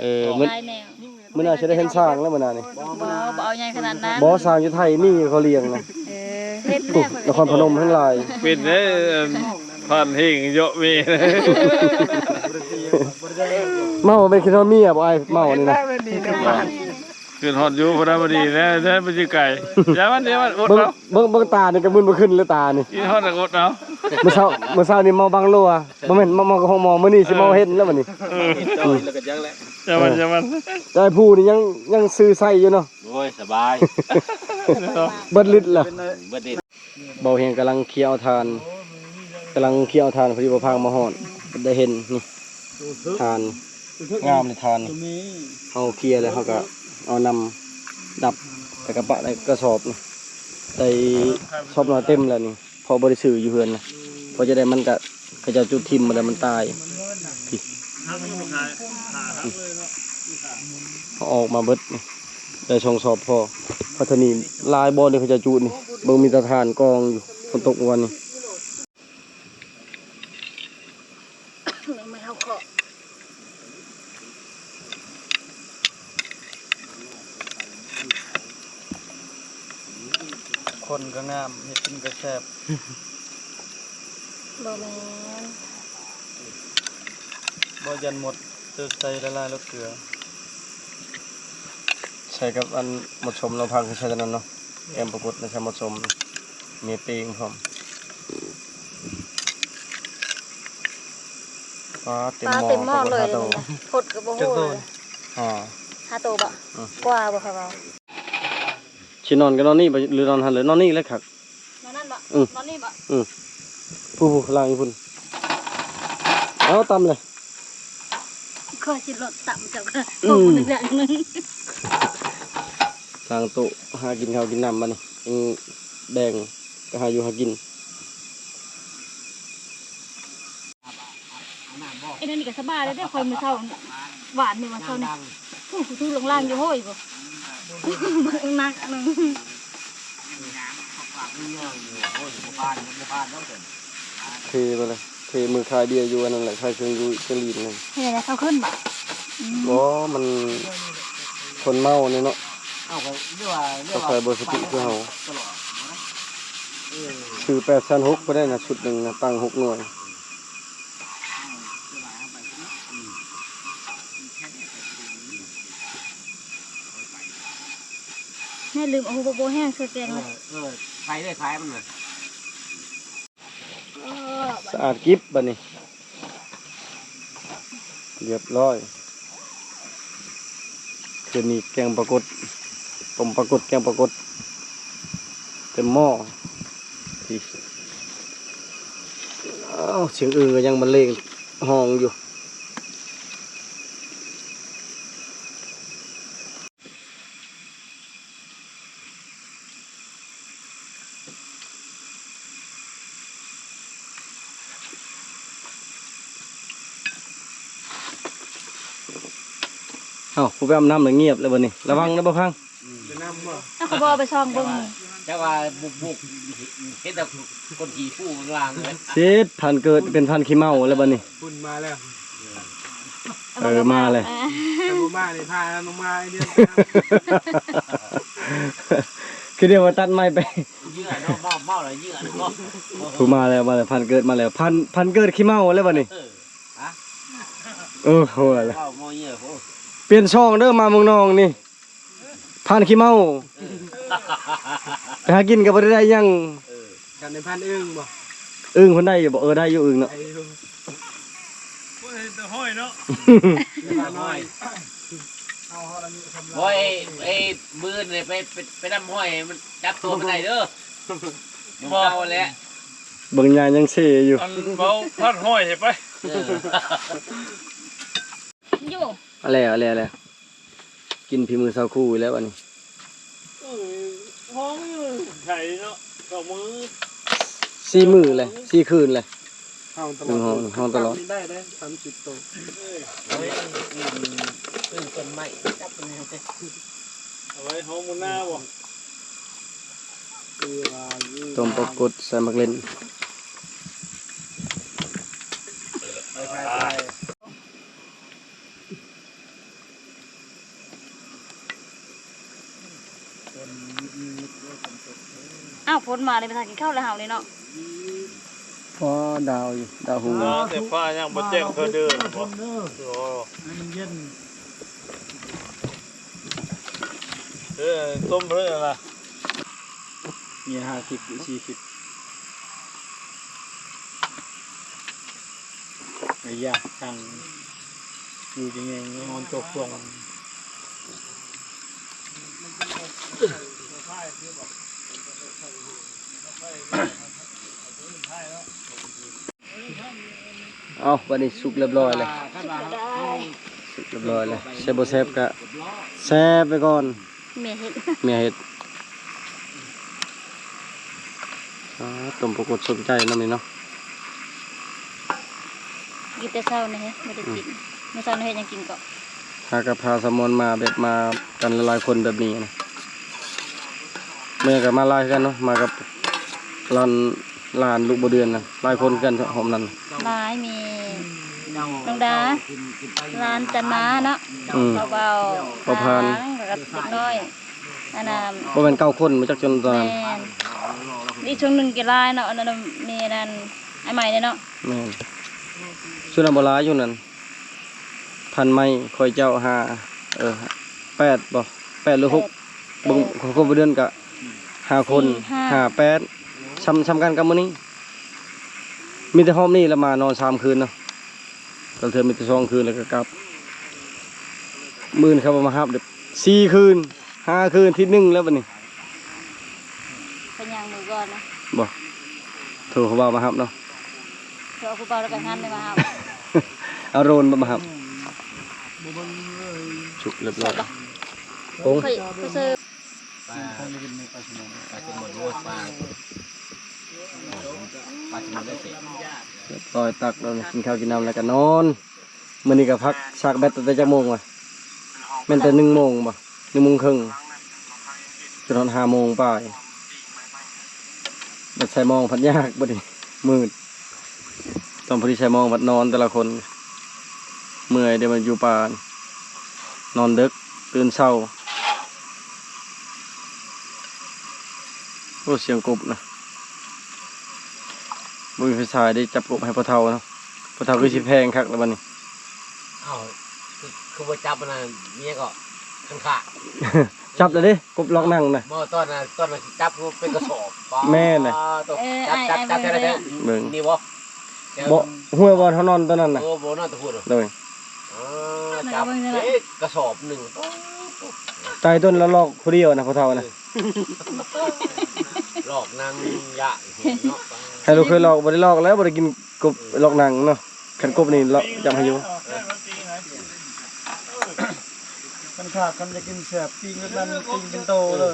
ເອີ ມື້ໜ້າຊິໄດ້ເຫັນຊ້າງແລ້ວມື້ໜ້ານີ້ ບໍ່ ບໍ່ເອົາໃຫຍ່ຂະໜາດນັ້ນ ບໍ່ ຊ້າງຢູ່ໄທມີ ເຂົາລ້ຽງນະ ເອີ ເຫັນແລ້ວ ນະຄອນພະນົມທັງຫຼາຍ ເປັນເດ້ ອັນ ຜ່ານເຮງເຍາະເມ ເມົາ ເປັນຄິດຮອດເມຍບໍ່ ອ້າຍເມົານີ້ນະ ຂຶ້ນຮອດຢູ່ ພໍດີ ພໍດີແລ້ວ ແລ້ວມັນຊິໄກ ຢ່າມັນ ຢ່າມັນ ອົດເອົາ ເບິ່ງ ເບິ່ງຕານີ້ກໍມຶນບໍ່ຂຶ້ນແລ້ວຕານີ້ ກິນຮອດກໍອົດເອົາ ມື້ເຊົ້າ ມື້ເຊົ້ານີ້ເມົາບັງໂລ ບໍ່ແມ່ນ ເມົາ ເມົາກໍຫົວໝໍ ມື້ນີ້ຊິເມົາເຫັນແລ້ວບັດນີ້ ເອີ ອືມ ຢ່າມັນ ຢ່າມັນ ແຕ່ຜູ້ນີ້ຍັງ ຍັງຊື່ໃສຢູ່ເນາະ ໂອ້ຍ ສະບາຍ ເບິດລິດລະ ເບິດລິດ ເບົາຮຽງກຳລັງເຄຍເອົາຖ່ານ ກຳລັງເຄຍເອົາຖ່ານ ພໍດີບໍ່ພາງມາຮອດ ໄດ້ເຫັນນີ້ ຖ່ານ ງາມເລີຍຖ່ານນີ້ ເຮົາເຄຍແລ້ວເຮົາກໍເອົານຳດັບ ແລ້ວກໍປະໃນກະສອບນີ້ ໄດ້ສອບໜ້ອຍເຕັມແລ້ວນີ້ ເພາະບໍ່ໄດ້ຊື້ຢູ່ເຮືອນນະ ເພາະຈະໄດ້ມັນກະ ເຂົາເຈົ້າຈຸດຖິ້ມມາແລ້ວມັນຕາຍ ພີ້ ເຮົາອອກມາເບິດນີ້ ໄດ້ສອງສອບພໍ ພັດທະນີຫຼາຍບ່ອນນີ້ເຂົາເຈົ້າຈຸດນີ້ ເບິ່ງມີແຕ່ຖ່ານກອງຢູ່ ຝົນຕົກມື້ວານນີ້. ຄົນກໍງາມ ເຮັດກິນກໍແຊບ ບໍ່ແມ່ນ ບໍ່ ຢ້ານໝົດ ເຕີໃສ່ຫຼາຍໆ ໂລດເກືອ ໃສ່ກັບອັນໝົດສົມເນາະ ພັກໃສ່ຕອນນັ້ນເນາະ ແກງປາກົດໃສ່ໝົດສົມ ມີປີ້ງພ້ອມ ປາເຕັມໝໍ້ ປາເຕັມໝໍ້ເລີຍ ປາກົດຫ້າໂຕ ພົດກໍບໍ່ຮູ້ເລີຍ ຫ້າ ຫ້າໂຕບໍ່ ອືມ ກວ່າບໍ່ ຂ້ອຍວ່າ ຊິນອນກໍນອນນີ້ບໍ່ ຫຼືນອນຫັ້ນເລີຍ ນອນນີ້ແຫຼະຄັກ ນອນນັ້ນບໍ່ ອືມ ນອນນີ້ບໍ່ ອືມ ຜູ້ໆ ລ້າງຢູ່ພຸ້ນ ເອົາຕຳເລີຍ ຂ້ອຍຊິລົດຕຳເຈົ້າ ອືມ ໂອ້ ໜຶ່ງ ລ້າງໂຕະ ຫາກິນເຂົ້າກິນນ້ຳບັດນີ້ ຍັງແບ່ງໄປຫາຢູ່ຫາກິນ. ໄອ້ນັ້ນນີ້ກໍສະບາຍແລ້ວເດ້ ຂ້ອຍມື້ເຊົ້າ ຫວານນີ້ ມື້ເຊົ້ານີ້ ຜູ້ ຜູ້ຖືລົງລ່າງຢູ່ ໂອ້ຍ ບໍ່ ໜັກອັນນັ້ນ ເທໄປເລີຍ ເທມືຂາຍເບຍຢູ່ອັນນັ້ນແຫຼະ ຂາຍເຄື່ອງຢູ່ເຈລີນນັ້ນ ເຮັດໃດເຂົາຂຶ້ນບໍ່? ອືມ ບໍ່ ມັນຄົນເມົານີ້ເນາະ ເຂົາໃສ່ບໍ່ສະຕິຄືເຮົາ ຊື້ແປດແສນຫົກພຸ້ນໄດ໋ນະ ຊຸດໜຶ່ງນະ ຕັ້ງຫົກໜ່ວຍ. ແມ່ລືມເອົາຫົວໂບແຫ້ງໃສ່ແກງ ເອີ ເອີ ໄປເລີຍ ຂາຍມັນນະ ສະອາດກິບບັດນີ້ ຮຽບຮ້ອຍ. ຄືນນີ້ແກງປາກົດ ຕົ້ມປາກົດ ແກງປາກົດ ເຕັມໝໍ້ ນີ້ ອ້າວ ສຽງອຶ່ງກໍຍັງບັນເລງຮ້ອງຢູ່. ເອົ້າ ຜູ້ໄປອາບນ້ຳລະງຽບເລີຍບັດນີ້ ລະວັງນະບໍ່ພັງ ເອົາ ເຂົາບໍ່ໄປສ່ອງເບິ່ງ ແຕ່ວ່າບຸກໆ ເຫັນແຕ່ຄົນຂີ້ຟູຂ້າງລ່າງເລີຍ. ເສດ ພັນເກີດເປັນພັນຂີ້ເມົາແລ້ວບັດນີ້. ບຸນມາແລ້ວ. ເອີ ມາແລ້ວ. ເອີ ຖ້າບໍ່ມານີ້ພານ້ອງມາໄອ້ເດືອນ. ຄືດຽວວ່າຕັດໄມ້ໄປ. ເຫຍື່ອເນາະ ເມົາ ເມົາແລ້ວເຫຍື່ອເນາະ. ຜູ້ມາແລ້ວ ມາແລ້ວ ພັນເກີດມາແລ້ວ. ພັນ ພັນເກີດຂີ້ເມົາແລ້ວບັດນີ້. ເອີ ຮະ ເອີ ໂຫ ເວົ້າເມົາເຫຍື່ອ. ໂອ້ ປ່ຽນຊ່ອງເດີ ມາເມືອງນອງນີ້. ຜ່ານຂີ້ເມົາ ເອີ ໄປຫາກິນກໍບໍ່ໄດ້ໄດ້ຫຍັງ. ເອີ ກັນໄດ້ຜ່ານອຶ່ງບໍ່? ອຶ່ງເພິ່ນໄດ້ຢູ່ບໍ່? ເອີ ໄດ້ຢູ່ອຶ່ງເນາະ ໄດ້ຢູ່. ໂອ້ຍ ແຕ່ຫ້ອຍເນາະ ແຕ່ຫ້ອຍ. ໂອ້ຍ ໄອ້ບືນນີ້ໄປ ໄປ ໄປນຳຫ້ອຍ ມັນຈັບຕົວມັນໄດ້ເດີ. ບໍ່ ເອົາແຫຼະ ເບິ່ງຍາຍັງເຊຢູ່. ອັນເວົ້າຜ່ານຫ້ອຍໃຫ້ໄປ. ເອີ ຢູ່ ເອົາແລ້ວ ເອົາແລ້ວ ເອົາແລ້ວ. ກິນຝີມືຊາວຄູ່ອີກແລ້ວບັດນີ້. ເອີ ຫ້ອງຢູ່ໄທເນາະ ສອງມື້ ສີ່ມື້ແຫຼະ ສີ່ຄືນແຫຼະ. ຫ້ອງຕະຫຼອດ ຫ້ອງ ຫ້ອງຕະຫຼອດ. ຈັບນີ້ໄດ້ເດ້ ສາມສິບໂຕ. ເອີ ເອີ ອຶ່ງ ອຶ່ງຕົ້ນໄມ້ ຈັບຕົວນີ້. ເອົາໄວ້ຫ້ອງມື້ໜ້າບໍ່? ຕົ້ມປາກົດໃສ່ໝາກເລັ່ນ. ອ້າວ ຝົນມາເລີຍ ໄປຫາກິນເຂົ້າແລ້ວເຮົານີ້ເນາະ. ພໍດາວຢູ່ ດາວຫູ. ແຕ່ຟ້າຍັງບໍ່ແຈ້ງເທື່ອເດີບໍ່? ໃຫ້ມັນເຢັນ. ເອີ ຕົ້ມເລີຍລະ. ມີຫ້າສິບ ສີ່ສິບ. ໄອ້ຍາ ທາງຢູ່ດີແຮງ ນອນຕົກຟອງ. ເອົາ ບັດນີ້ສຸກຮຽບຮ້ອຍແລ້ວ ສຸກຮຽບຮ້ອຍແລ້ວ. ແຊບບໍ່ແຊບກະແຊບໄປກ່ອນ. ແມ່ເຮັດ ແມ່ເຮັດ. ອ່າ ຕົ້ມປາກົດສົມໃຈນຳນີ້ເນາະ. ກິນແຕ່ເຊົ້ານີ້ ບໍ່ໄດ້ກິນ. ອືມ ມື້ເຊົ້ານີ້ເຮັດຫຍັງກິນເກາະ? ຫາກັບພາສາມອນມາ ແບບມາກັນຫຼາຍໆຄົນແບບນີ້ນະ. ມື້ນັ້ນກໍມາຫຼາຍຄືກັນເນາະ ມາກັບຫຼານ ຫຼານລູກບໍ່ເດືອນນະ ຫຼາຍຄົນຄືກັນຮອບນັ້ນ. ຫຼາຍ ມີນ້ອງດາ ຫຼານຈັນມາເນາະ. ອືມ ບ່າວ ບ່າວພານ ແລ້ວກໍເດັກນ້ອຍ ອັນນັ້ນ ບໍ່ແມ່ນເກົ້າຄົນບໍ່ຈັກ ຈົນຕອນນັ້ນ. ແມ່ນ ອີກຊ່ວງໜຶ່ງກໍຫຼາຍເນາະ ອັນນັ້ນ ມີອັນນັ້ນ ອ້າຍໃໝ່ເດ້ເນາະ. ແມ່ນ ຊ່ວງນັ້ນບໍ່ຫຼາຍ ຊ່ວງນັ້ນ ພັນໄມ້ ຂ້ອຍເຈົ້າ ຫ້າ ເອີ ແປດບໍ່ ແປດຫຼືຫົກ ແປດ ເບິ່ງຄົບເດືອນກະຫ້າຄົນ ສີ່ ຫ້າ ຫ້າ ແປດ ສ່ຳ ສ່ຳກັນກັບມື້ນີ້. ມີແຕ່ຮອບນີ້ລະມານອນສາມຄືນເນາະ ບາງເທື່ອມີແຕ່ສອງຄືນແລ້ວກໍກັບ. ມື້ອື່ນເຂົາບໍ່ມາຮັບເດ້ ສີ່ຄືນ ຫ້າຄືນ ທິດໜຶ່ງແລ້ວບັດນີ້. ເພິ່ນຍ່າງມືກ່ອນນະ. ບໍ່ ໂທຜູ້ບ່າວມາຮັບເນາະ. ໂທຜູ້ບ່າວແລ້ວກໍຫັ້ນໄດ້ມາຮັບ. ເອົາໂດຣນມາຮັບ. ສຸກຮຽບຮ້ອຍ ແຊບບໍ່? ໂອ້ ຂ້ອຍ ຂ້ອຍເຊີ ປາ ປາຈະໝົດ ປາ ປາຈະໝົດໄດ້ເສຍ. ຮຽບຮ້ອຍ ຕັກແລ້ວ ກິນເຂົ້າກິນນ້ຳແລ້ວກໍນອນ. ມື້ນີ້ກໍພັກຊາກແບັດຕັ້ງແຕ່ຈັກໂມງວະ? ແມ່ນແຕ່ໜຶ່ງໂມງບໍ່? ໜຶ່ງໂມງເຄິ່ງ ຈົນຮອດຫ້າໂມງປາຍ. ບັດໃສ່ໝອງພັດຍາກບັດນີ້ ມືດ. ຕອນພໍດີໃສ່ໝອງພັດນອນແຕ່ລະຄົນ ເມື່ອຍເດ້ ມາຢູ່ປ່າ ນອນເດິກ ຕື່ນເຊົ້າ. ໂອ້ ສຽງກົບນະ. ບໍ່ມີໄຟສາຍໄດ້ຈັບກົບໃຫ້ພໍ່ເຖົ້າເນາະ. ພໍ່ເຖົ້າຄືຊິແພງຄັກແລ້ວບັດນີ້. ອ້າວ ຄື ຄືບໍ່ຈັບອັນນັ້ນ ເມຍກໍຄັນຂາ. ຈັບແລ້ວເດ້ ກົບລອກໜັງນະ. ບໍ່ ຕອນນັ້ນ ຕອນນັ້ນຊິຈັບຄືເປັນກະສອບ. ແມ່ນນະ. ເອີ ຈັບ ຈັບ ຈັບ ຈັບ ເບິ່ງ ນີ້ບໍ່? ບໍ່ ຫ້ວຍບ່ອນເຮົານອນຕອນນັ້ນນະ. ໂອ້ ບໍ່ນອນຕະພຸດ. ໂດຍ. ເອີ ຈັບເປັນກະສອບໜຶ່ງ. ຕາຍຕົ້ນລະລອກຜູ້ດຽວນະ ພໍ່ເຖົ້ານະ. ລອກໜັງຢາກເນາະ. ໃຫ້ລູກເຂີຍລອກ ບໍ່ໄດ້ລອກແລ້ວ ບໍ່ໄດ້ກິນກົບລອກໜັງເນາະ. ຄັນກົບນີ້ລອກຢາກໃຫ້ຢູ່. ຄັນຂາດ ຄັນຈະກິນແຊບ ປີ້ງແບບນັ້ນ ປີ້ງເປັນໂຕເລີຍ.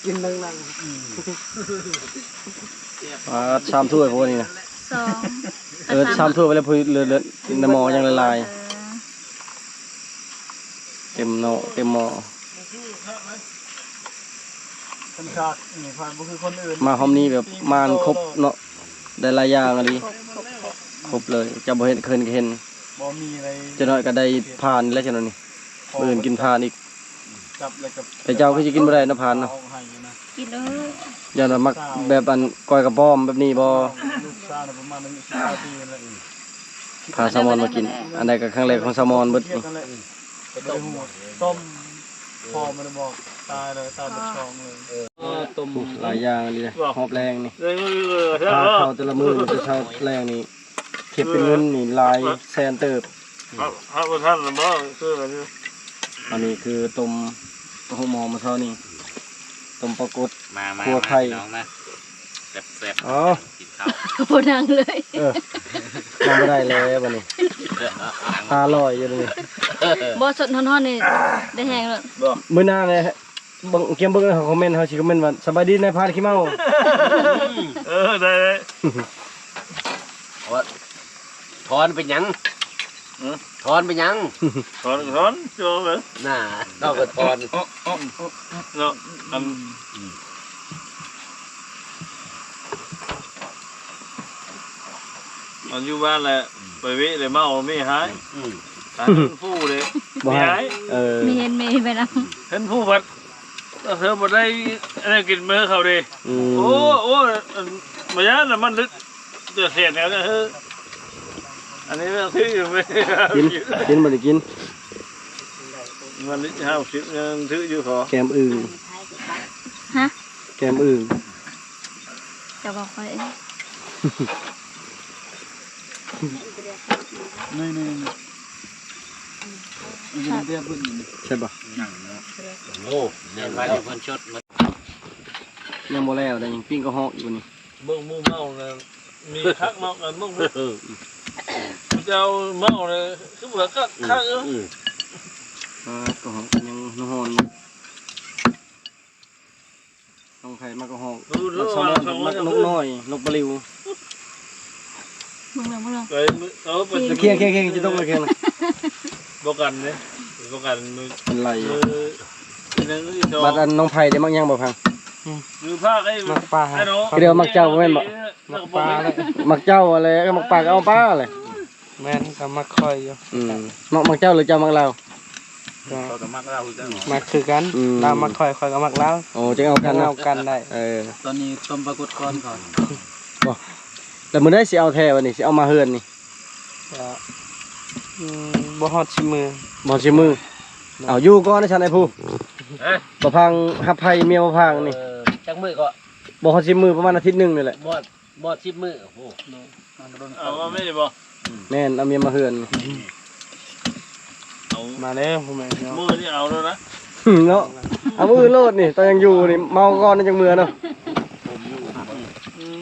ກິນໜັງໆ. ອືມ ອ່າ ສາມຖ້ວຍພວກນີ້ນະ. ສອງ ເອີ ສາມ ສາມຖ້ວຍໄປແລ້ວ ເຫຼືອ ເຫຼືອໃນໝໍ້ຍັງຫຼາຍໆ. ເອີ ເຕັມເນາະ ເຕັມໝໍ້. ຄັກ ນີ້ ພານບໍ່ຄືຄົນອື່ນ ມາຮອບນີ້ແບບມານຄົບເນາະ ໄດ້ຫຼາຍຢ່າງອີ່ຫຼີ ຄົບ ຄົບ ຄົບເລີຍ ເຈົ້າບໍ່ເຫັນ ເຄີຍເຫັນ ບໍ່ມີໃນ ຈັກໜ້ອຍກໍໄດ້ພານແລ້ວ ຈັກໜ້ອຍນີ້ ມື້ອື່ນກິນພານອີກ ຈັບແລ້ວກໍ ແຕ່ເຈົ້າຄືຊິກິນບໍ່ໄດ້ເນາະພານເນາະ ກິນເດີ ຢ້ານວ່າມັກແບບອັນກ້ອຍກະປ້ອມແບບນີ້ບໍ່? ລູກຊາວປະມານອາຍຸສິບຫ້າປີນັ້ນແຫຼະ ພາແຊລມອນມາກິນ ອັນໃດກໍຄັ້ງແລກຂອງແຊລມອນເບິດນີ້ ກໍບໍ່ໄດ້ຮູ້ ຕົ້ມ ພໍ່ມັນບອກຕາຍເລີຍ ຕາຍເບິດສອງເລີຍ ເອີ ຕົ້ມຫຼາຍຢ່າງອີ່ຫຼີເດ້ ຮອບແລງນີ້ ເອີ ຫາເຂົ້າແຕ່ລະມື້ແຕ່ເຊົ້າແລງນີ້ ເກັບເປັນເງິນນີ້ຫຼາຍແສນເຕີບ ຫາ ຫາບໍ່ທັນລະບໍ່? ຄືອັນນີ້ ອັນນີ້ຄືຕົ້ມ ຕົ້ມຫອມມື້ເຊົ້ານີ້ ຕົ້ມປາກົດ ມາ ມາ ຂົ້ວໄຂ່ ມາ ພີ່ນ້ອງມາ ແຊບໆ ອໍ ກິນເຂົ້າ ບໍ່ນັ່ງເລີຍ ເອີ ນັ່ງບໍ່ໄດ້ແລ້ວບັດນີ້ ຕາລອຍຢູ່ນີ້ ບໍ່ ສົດຮ້ອນໆ ນີ້ ໄດ້ແຮງໂລດ ມື້ໜ້າແຫຼະ ເບິ່ງ ກຽມເບິ່ງໃນຄອມເມັນ ເຮົາຊິຄອມເມັນວ່າ ສະບາຍດີນາຍພານຂີ້ເມົາ ເອີ ໄດ້ ໄດ້ ວ່າ ຖອນເປັນຫຍັງ? ຮະ? ຖອນເປັນຫຍັງ? ຖອນກໍຖອນ ເຈົ້າເອີຍ ໜ້າ ເຮົາກໍຖອນ ເນາະ ອັນ ອັນຢູ່ບ້ານແຫຼະ ໄປເວະແລ້ວເມົາແມ່ຮ້າຍ ອືມ ຕາຍເປັນຜູ້ເດ້ ບໍ່ຮ້າຍ ແມ່ຮ້າຍ ເອີ ມີເຫັນແມ່ໄປນຳ ເຫັນຜູ້ພັດ ເອີ ບໍ່ໄດ້ອັນນັ້ນກິນມື້ເຂົາເດ້ ອືມ ໂອ້ ໂອ້ ອັນ ບໍ່ຢ້ານນະ ມັນລຶກ ເຈອແຂນແນວນັ້ນເຮີ້ ອັນນີ້ເລື່ອງຖືຢູ່ ກິນ ກິນ ບໍ່ໄດ້ກິນ ມັນເກົ້າສິບຍັງຖືຢູ່ ຂໍ ແກມອຶ່ງ ຮະ? ແກມອຶ່ງ ເຈົ້າບອກຂ້ອຍເອງ ນີ້ໆໆ ມັນເປັນແບບເບິ່ງນີ້ ແຊບບໍ່? ໂອ້ ແມ່ນວ່າເພິ່ນຊົດ ຍັງບໍ່ແລ້ວໄດ໋ ຍັງປີ້ງກະຮອກຢູ່ນີ້ ເບິ່ງໝູ່ເມົານະ ມີຄັກເນາະ ອັນເບິ່ງເຈົ້າເມົານະ ຄືວ່າຄັກ ອືມ ຄັກເອີ ອືມ ອ່າ ກະຮອກຍັງຮ້ອນຢູ່ ນ້ອງໄພມັກກະຮອກ ມັກສະມອນ ມັກນົກນ້ອຍ ນົກປະລິວ ເບິ່ງເບິ່ງເບິ່ງ ໄປ ເອົາໄປ ຄຽງໆໆ ຈະຕົກແລ້ວ ຄຽງ ບໍ່ກັນເດ້ ບໍ່ກັນ ມັນໄຫຼ ບັດອັນນ້ອງໄພເດ້ ມັກຫຍັງບໍ່ພັງ? ອືມ ຫຼືພາກໄອ້ ມັກປາ ໄອ້ນ້ອງ ຄືດຽວມັກເຈົ້າບໍ່ແມ່ນບໍ່? ມັກປາແຫຼະ ມັກເຈົ້າຫັ້ນແຫຼະ ມັກປາກໍເອົາປາແຫຼະ ແມ່ນ ກໍມັກຂ້ອຍຢູ່ ອືມ ມັກ ມັກເຈົ້າ ຫຼືເຈົ້າມັກລາວ? ກໍ ຂ້ອຍກໍມັກລາວຄືກັນ ມັກຄືກັນ ອືມ ລາວມັກຂ້ອຍ ຂ້ອຍກໍມັກລາວ ໂອ້ ຈຶ່ງເອົາກັນເນາະ ເອົາກັນໄດ້ ເອີ ຕອນນີ້ຕົ້ມປາກົດກ່ອນ ຂ້ອຍ ບໍ່ ແລ້ວມື້ໃດຊິເອົາແທ້ບັດນີ້ ຊິເອົາມາເຮືອນນີ້? ກໍ ອືມ ບໍ່ຮອດສິບມື້ ບໍ່ຮອດສິບມື້ ເອົາຢູ່ກ່ອນຊັ້ນ ໄອ້ຜູ້ ຮະ ບໍ່ພັງຮັບໃຜເມຍບໍ່ພັງນີ້ ເອີ ຈັກມື້ກໍ ບໍ່ຮອດສິບມື້ ປະມານອາທິດໜຶ່ງນີ້ແຫຼະ ບໍ່ ບໍ່ສິບມື້ ໂອ້ໂຫ ເອົາມາແມ່ນບໍ່? ແມ່ນ ເອົາເມຍມາເຮືອນ ເອົາ ມາແລ້ວ ມື້ນີ້ເອົາໂລດນະ ເນາະ ເອົາມື້ອື່ນໂລດນີ້ ຕອນຍັງຢູ່ນີ້ ເມົາກ່ອນ ຈັ່ງເມືອເນາະ ອືມ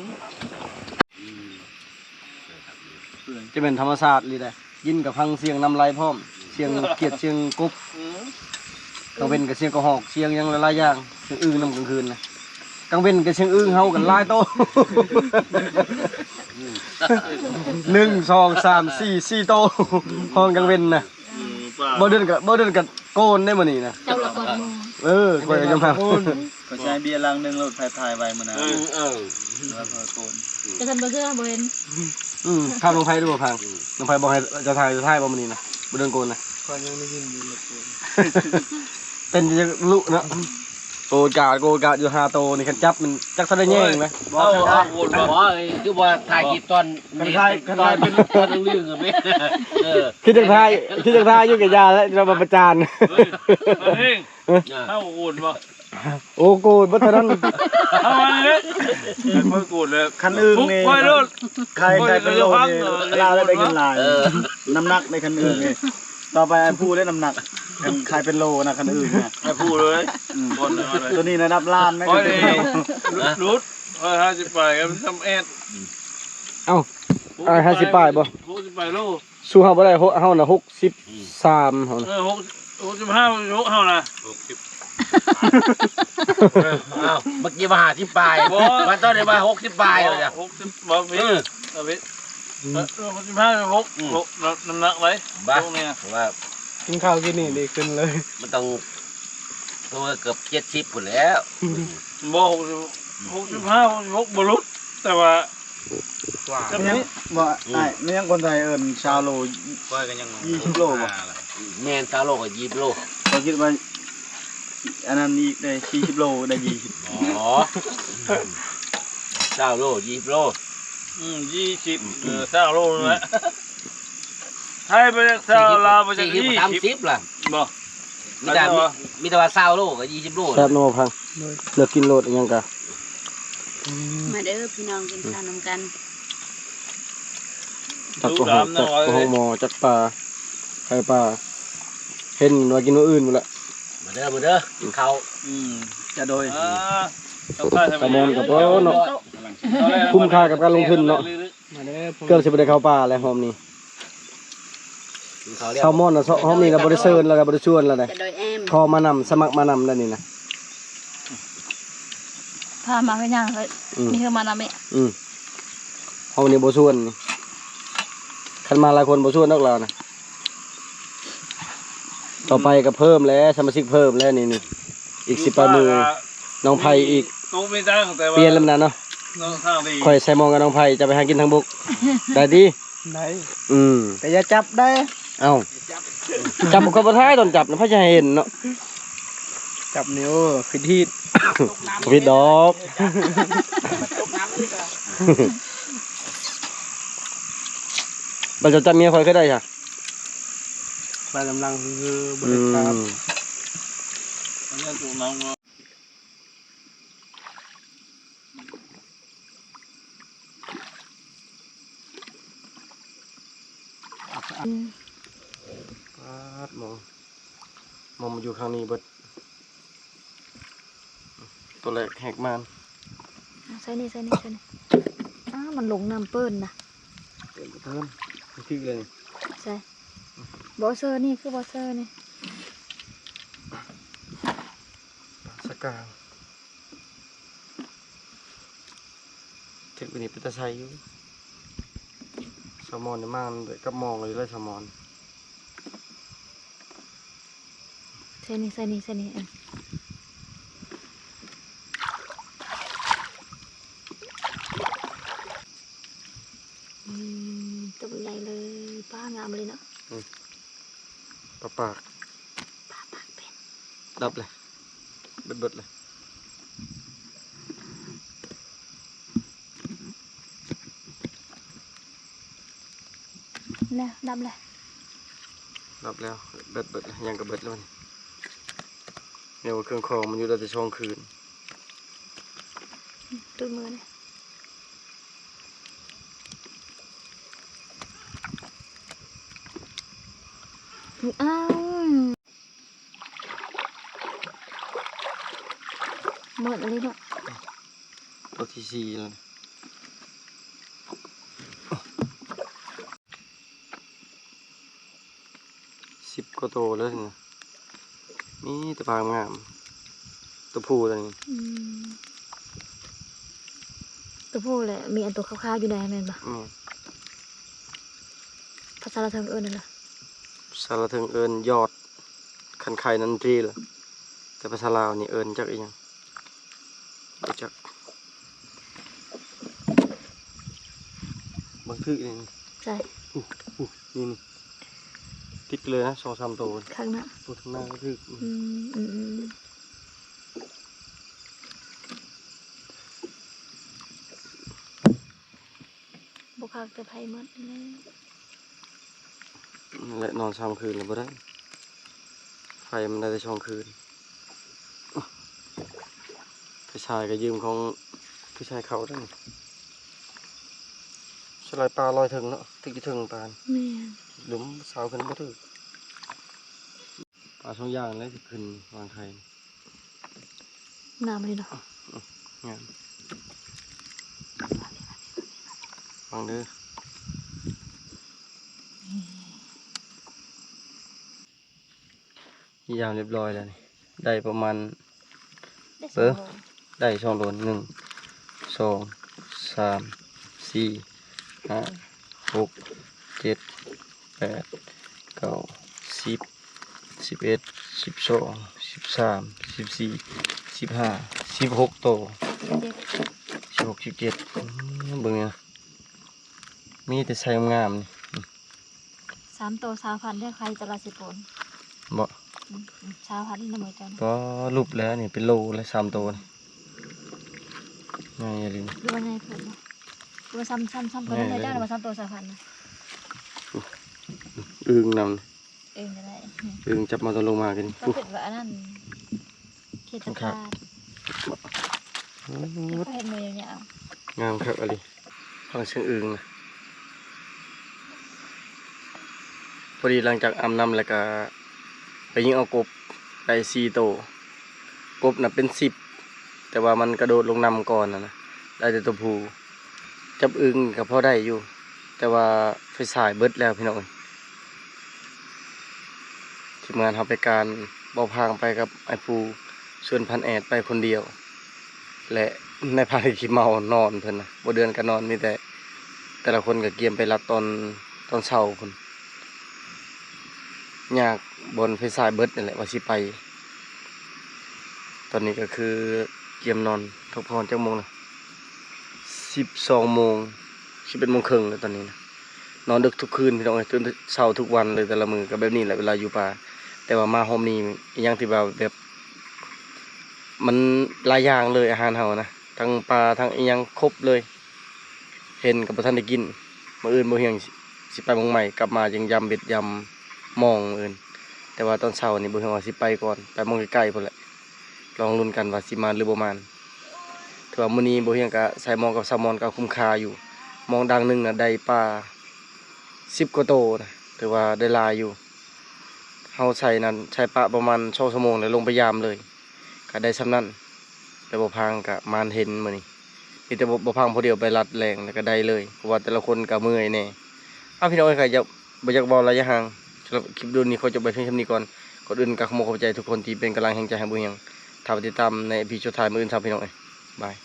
ຈະແມ່ນທຳມະຊາດອີ່ຫຼີໃດ໋ ຍິນກໍຟັງສຽງນ້ຳໄຫຼພ້ອມ ສຽງຂຽດ ສຽງກົບ ອືມ ກາງເວັນກໍສຽງກະຮອກ ສຽງຫຍັງຫຼາຍໆຢ່າງ ສຽງອຶ່ງນຳກາງຄືນນະ ກາງເວັນກໍສຽງອຶ່ງເຮົາກັນຫຼາຍໂຕ ໜຶ່ງ ສອງ ສາມ ສີ່ ສີ່ໂຕ ຮ້ອງກາງເວັນນະ ອືມ ບໍ່ເດືອນກໍ ບໍ່ເດືອນກໍໂກນໄດ້ມື້ນີ້ນະ ເຈົ້າລະກ່ອນໝູ່ ເອີ ຂ້ອຍກໍຍອມຮັບ ຂ້ອຍໃຊ້ເບຍລັງໜຶ່ງໂລດ ຖ່າຍໆໄວ້ມື້ນັ້ນ ເອີ ເອີ ແລ້ວຂ້ອຍໂກນ ແຕ່ຄັນບໍ່ເຊື່ອບໍ່ເຫັນ ອືມ ຖາມນ້ອງໄພດູບໍ່ພັງ ນ້ອງໄພບອກໃຫ້ເຈົ້າຖ່າຍ ເຈົ້າຖ່າຍບໍ່ມື້ນີ້ນະ ບໍ່ເດີນໂກນນະ ຂ້ອຍຍັງໄດ້ຍິນຢູ່ເລື່ອງໂກນ ເປັນຈັ່ງລຸເນາະ ໂກນກາດ ໂກນກາດຢູ່ຫ້າໂຕນີ້ ຄັນຈັບມັນຈັກເທົ່າໃດແຍງນະ ບໍ່ ເອົາ ເອົາໂກນບໍ່ ບໍ່ ຄືວ່າຖ່າຍຄລິບຕອນ ຄັນຖ່າຍ ຄັນຖ່າຍເປັນ ຕອນເລື່ອງໆແມ່ນ ເອີ ຄິດຈະຖ່າຍ ຄິດຈະຖ່າຍຢູ່ກະຢ່າແລ້ວ ຈະມາປະຈານ ເຮີ້ຍ ເຮົາໂອນບໍ່? ໂອ້ ໂກນເບິດເທົ່ານັ້ນ ເຮົາອັນນີ້ເດ້ ເພິ່ນໂກນແລ້ວ ຄັນອຶ່ງນີ້ ຂ້ອຍໂລດ ຂາຍ ຂາຍເປັນໂລນີ້ ລາວໄດ້ເງິນຫຼາຍ ເອີ ນ້ຳໜັກໃນຄັນອຶ່ງນີ້ ຕໍ່ໄປອ້າຍຜູ້ໄດ້ນ້ຳໜັກ ຄັນຂາຍເປັນໂລນະ ຄັນອຶ່ງນະ ອ້າຍຜູ້ເລີຍ ອືມ ໂຕນີ້ລະດັບລ້ານນະ ຂ້ອຍ ຄັນເປັນໂລ ຫຼຸດ ຮ້ອຍຫ້າສິບປາຍ ມັນທຳແອດ ເອົ້າ ຮ້ອຍຫ້າສິບປາຍບໍ່? ຫົກສິບປາຍໂລ ສູ້ເຮົາບໍ່ໄດ້ ເຮົານະຫົກສິບສາມ ເຮົານະ ເອີ ຫົກ ຫົກສິບຫ້າ ຫົກເຮົານະ ຫົກສິບ ເອີ ອ້າວ ເມື່ອກີ້ວ່າຫ້າສິບປາຍ ບໍ່ ມາຕອນນີ້ວ່າຫົກສິບປາຍແລ້ວ ຫົກສິບ ບໍ່ຜິດ ເອີ ເອົາຜິດ ອືມ ເອີ ຫົກສິບຫ້າ ຫົກ ອືມ ຫົກ ນ້ຳໜັກໄດ້ ບ້າ ພວກນີ້ ວ່າ ກິນເຂົ້າກິນນີ້ດີຂຶ້ນເລີຍ ມັນຕ້ອງ ໂອ້ຍ ເກືອບເຈັດສິບພຸ້ນແລ້ວ. ບໍ່ ຫົກສິບ ຫົກສິບຫ້າ ຫົກສິບຫົກ ບໍ່ຫຼຸດ ແຕ່ວ່າ ວ່າ ຈຳ ແມ່ນຫຍັງ ນີ້ ບໍ່ ອືມ ອ້າຍ ແມ່ນຫຍັງຄົນໄທເອີ້ນຊາວໂລ ຂ້ອຍກໍຍັງ ຍີ່ສິບໂລບໍ່? ແມ່ນ ຊາວໂລກໍຍີ່ສິບໂລ. ຂ້ອຍຄິດວ່າ ອັນນັ້ນອີກໄດ້ສີ່ສິບໂລ ໄດ້ຍີ່ສິບ. ອໍ ຊາວໂລ ຍີ່ສິບໂລ. ອືມ ຍີ່ສິບ ເອີ ຊາວໂລນັ້ນແຫຼະ. ໄທໄປຈັກຊາວ ລາວໄປຈັກສີ່ສິບ ສາມສິບລະ ບໍ່ ມີແຕ່ ມີແຕ່ວ່າຊາວໂລກັບຍີ່ສິບໂລ. ແຊບເນາະ ພັງ ເລືອກກິນໂລດ ອີຫຍັງກະ ມາເດີພີ່ນ້ອງ ກິນ ອືມ ຂ້າວນຳກັນ. ຈັກກະຮອກ ຈັກກະຮອກໝໍ້ ຈັກປາ ໄຂ່ປາ ເຫັນວ່າກິນມື້ອື່ນພຸ້ນລະ. ມາເດີ ມາເດີ ກິນເຂົ້າ. ອືມ ຈະໂດຍ ອ່າ ແຊລມອນກໍພໍເນາະ ຄຸ້ມຄ່າກັບການລົງທຶນເນາະ. ມາເດີ ເກືອບຊິບໍ່ໄດ້ເຂົ້າປ່າແລ້ວຮອບນີ້. ກິນເຂົ້າແລ້ວ ແຊລມອນນະ ຮອບນີ້ລະບໍ່ໄດ້ເຊີນ ລະກໍບໍ່ໄດ້ຊວນລະເດ້. ຈະໂດຍແອມ ຂໍມານຳ ສະໝັກມານຳໄດ້ນີ້ນະ. ພາມາເຮັດຫຍັງເຮີ້ຍ? ອືມ ນີ້ເຮີ້ມານຳອີກ. ອືມ ເຮົານີ້ບໍ່ຊວນ ຄັນມາຫຼາຍຄົນບໍ່ຊວນດອກລາວນະ. ຕໍ່ໄປກໍເພີ່ມແຫຼະ ສະມາຊິກເພີ່ມແຫຼະນີ້ ນີ້ ອີກສິບປາຍມື ນ້ອງໄພອີກ. ໂຕມີຕັງແຕ່ວ່າ ປ່ຽນແລ້ວນະເນາະ ເນາະ ທາງດີ. ຂ້ອຍໃສ່ໝອງກັບນ້ອງໄພ ຈະໄປຫາກິນທາງບົກ ໄດ້ຕິ? ໄດ້ ອືມ ແຕ່ຢ່າຈັບໄດ້. ເອົ້າ ຈັບກໍບໍ່ຖ່າຍ ຕອນຈັບນະ ໃຜຈະໃຫ້ເຫັນເນາະ. ຈັບນີ້ ໂອ້ ຜິດຮີດ ບໍ່ຜິດດອກ. ບັດເຈົ້າຈັບເມຍຂ້ອຍຄືໄດ້ຊະ ໄປກຳລັງຄືບໍ່ໄດ້ຈັບ. ອືມ ປາດ ໝໍ ໝໍ ມາຢູ່ຂ້າງນີ້ເບິດ. ຕົວແລກແຫກມານ ໃສ່ນີ້ ໃສ່ນີ້ ໃສ່ນີ້. ອ້າ ມັນລົງນ້ຳເປີ້ນນະ ເປີ້ນ ເພິ່ນຖືກເລີຍນີ້. ໃສ່ ບໍ່ເຊີນີ້ ຄືບໍ່ເຊີນີ້ ປາສະກາງ. ຖືກອັນນີ້ເປັນຕາໃສ່ຢູ່ ແຊລມອນນີ້ມາກັບມອງເລີຍແຫຼະ ແຊລມອນ. ໃສ່ນີ້ ໃສ່ນີ້ ໃສ່ນີ້ ເອີ ອືມ ຕົວໃຫຍ່ເລີຍ ປ້າ ງາມເລີຍເນາະ. ອືມ ປາປາກ ປາປາກເປັນ ດັບເລີຍ ເບິດໆເລີຍ. ແລ້ວ ດັບແລ້ວ ດັບແລ້ວ ແບັດເບິດແລ້ວ ຫຍັງກໍເບິດແລ້ວ. ແມ່ນວ່າເຄື່ອງຂອງມັນຢູ່ໄດ້ແຕ່ສອງຄືນ ຕື່ມເມືອແລ້ວ. ອ້າວ ໝົດອີ່ຫຼີເນາະ ຕົວທີສີ່ແລ້ວ. ສິບກວ່າໂຕເລີຍນະ ມີແຕ່ປາງາມໆ ຕົວຜູ້ຕົວນີ້. ອືມ ຕົວຜູ້ແຫຼະ ມີອັນຕົວຂາວໆຢູ່ໃນນັ້ນແມ່ນບໍ່? ແມ່ນ. ພາສາລາວເຖິງເອີ້ນຫຍັງລະ? ພາສາລາວເຖິງເອີ້ນຢອດ ຄັນໄຂ່ນັ້ນເດລະ ແຕ່ພາສາລາວນີ້ເອີ້ນຈັກອີ່ຫຍັງ ບໍ່ຈັກ. ເບິ່ງຖືກນີ້ ໃສ? ນີ້ ນີ້ ຕິດເລີຍນະ ສອງສາມໂຕ ຂ້າງໜ້າ ໂອ້ ຂ້າງໜ້າກໍຖືກ. ອືມ ອືມ ບໍ່ຄັກແຕ່ໄຟໝົດນີ້ແຫຼະ ແລະ ນອນສາມຄືນແລ້ວບໍ່ໄດ້ ໄຟມັນໄດ້ແຕ່ສອງຄືນ. ໄຟສາຍກໍຢືມຂອງພີ່ຊາຍເຂົາໄດ້ ສະໄລປາລອຍເທິງເນາະ ຖືກຢູ່ເທິງປານ. ແມ່ນ ຫຼຸມສາວຂຶ້ນບໍ່ຖືກ. ປາສອງຢ່າງແຫຼະທີ່ຂຶ້ນວາງໄຂ່ ງາມເລີຍເນາະ ງາມ ຟັງເດີ. ຍາມຮຽບຮ້ອຍແລ້ວນີ້ ໄດ້ປະມານ ໄດ້ສອງໂລ ເອີ ໄດ້ສອງໂລ ໜຶ່ງ ສອງ ສາມ ສີ່ ຫ້າ ຫົກ ເຈັດ ແປດ ເກົ້າ ສິບ ສິບເອັດ ສິບສອງ ສິບສາມ ສິບສີ່ ສິບຫ້າ ສິບຫົກໂຕ ສິບເຈັດ ສິບຫົກ ສິບເຈັດ ອືມ ເບິ່ງນີ້ນະ ມີແຕ່ໄຊງາມໆນີ້ ສາມໂຕຊາວພັນເດ້ ໄຂ່ແຕ່ລະສິໂປນ ບໍ່ ອືມ ຊາວພັນນະມື້ເຈົ້ານະ ກໍຫຼຸບແລ້ວນີ້ ເປັນໂລແລ້ວ ສາມໂຕນີ້ ໃຫຍ່ອີ່ຫຼີ ຫຼືວ່າໃຫຍ່ເກີນບໍ່ ຫຼືວ່າຊ້ຳ ຊ້ຳ ຊ້ຳກວ່ານັ້ນແຫຼະ ໃຫຍ່ເລີຍ ເຈົ້ານະວ່າສາມໂຕຊາວພັນນະ ອຶ່ງນຳ ເອີ ກໍໄດ້ ອຶ່ງຈັບມາຕອນລົງມາກໍນີ້ ກໍຄິດວ່າອັນນັ້ນ ເຂດຈຳປາ ໂອ້ ເຮັດມືຍາວໆ ງາມຄັກອີ່ຫຼີ ຟັງສຽງອຶ່ງນະ ພໍດີຫຼັງຈາກອາບນ້ຳແລ້ວກໍໄປຍິງເອົາກົບໄດ້ສີ່ໂຕ ກົບນະເປັນສິບ ແຕ່ວ່າມັນກະໂດດລົງນ້ຳກ່ອນນະ ໄດ້ແຕ່ໂຕຜູ້ ຈັບອຶ່ງກໍພໍໄດ້ຢູ່ ແຕ່ວ່າໄຟສາຍເບິດແລ້ວພີ່ນ້ອງເອີຍ ທີມງານເຮົາໄປການ ບ່າວພາງໄປກັບອ້າຍພູ ສ່ວນພັນແອດໄປຄົນດຽວ ແລະ ນາຍພານທີ່ຂີ້ເມົານອນເພິ່ນນະ ບໍ່ເດືອນກໍນອນ ມີແຕ່ ແຕ່ລະຄົນກໍກຽມໄປລັດຕອນ ຕອນເຊົ້າພຸ້ນ ຍາກບ່ອນໄຟສາຍເບິດນັ້ນແຫຼະວ່າຊິໄປ ຕອນນີ້ກໍຄືກຽມນອນພັກຜ່ອນ ຈັກໂມງລະ ສິບສອງໂມງ ສິບເອັດໂມງເຄິ່ງແລ້ວຕອນນີ້ນະ ນອນດຶກທຸກຄືນພີ່ນ້ອງເອີຍ ຕື່ນເຊົ້າທຸກວັນເລີຍ ແຕ່ລະມື້ກໍແບບນີ້ແຫຼະເວລາຢູ່ປ່າ ແຕ່ວ່າມາຮອບນີ້ ອີ່ຫຍັງທີ່ວ່າແບບ ມັນຫຼາຍຢ່າງເລີຍອາຫານເຮົານະ ທັງປາ ທັງອີ່ຫຍັງຄົບເລີຍ ເຫັນກໍບໍ່ທັນໄດ້ກິນ ມື້ອື່ນບໍ່ຮຽງຊິ ຊິໄປໝ່ອງໃໝ່ ກັບມາຈັ່ງຢາມເບັດຢາມມອງມື້ອື່ນ ແຕ່ວ່າຕອນເຊົ້ານີ້ບໍ່ຮຽງວ່າຊິໄປກ່ອນ ໄປໝ່ອງໃກ້ໆພຸ້ນແຫຼະ ລອງລຸ້ນກັນວ່າຊິມານຫຼືບໍ່ມານ ຖືວ່າມື້ນີ້ບໍ່ຮຽງກະໃສ່ມອງກັບແຊລມອນກໍຄຸ້ມຄ່າຢູ່ ມອງດັງໜຶ່ງນະໄດ້ປາສິບກວ່າໂຕນະ ຖືວ່າໄດ້ຫຼາຍຢູ່ ເຮົາໃສ່ນັ້ນ ໃສ່ປະປະມານສອງຊົ່ວໂມງ ແລ້ວລົງໄປຢາມເລີຍ ກະໄດ້ສ່ຳນັ້ນ ແຕ່ບໍ່ພັງກະມານເຫັນມື້ນີ້ ມີແຕ່ບໍ່ ບໍ່ພັງຜູ້ດຽວໄປລັດແລງ ແລ້ວກະໄດ້ເລີຍ ເພາະວ່າແຕ່ລະຄົນກະເມື່ອຍແດ່. ເອົາ ພີ່ນ້ອງເອີຍ ກະຢາກ ບໍ່ຢາກເວົ້າຫຼາຍຢາກຫ່າງ ສຳລັບຄລິບວິດີໂອນີ້ຂໍຈົບໄວ້ພຽງສ່ຳນີ້ກ່ອນ. ກ່ອນອື່ນກະຂໍຂອບໃຈທຸກຄົນທີ່ເປັນກຳລັງແຮງໃຈໃຫ້ບໍ່ຮຽງ ຖ້າໄປຕິດຕາມໃນອີພີສຸດທ້າຍມື້ອື່ນຊະ ພີ່ນ້ອງເອີຍ ບາຍ.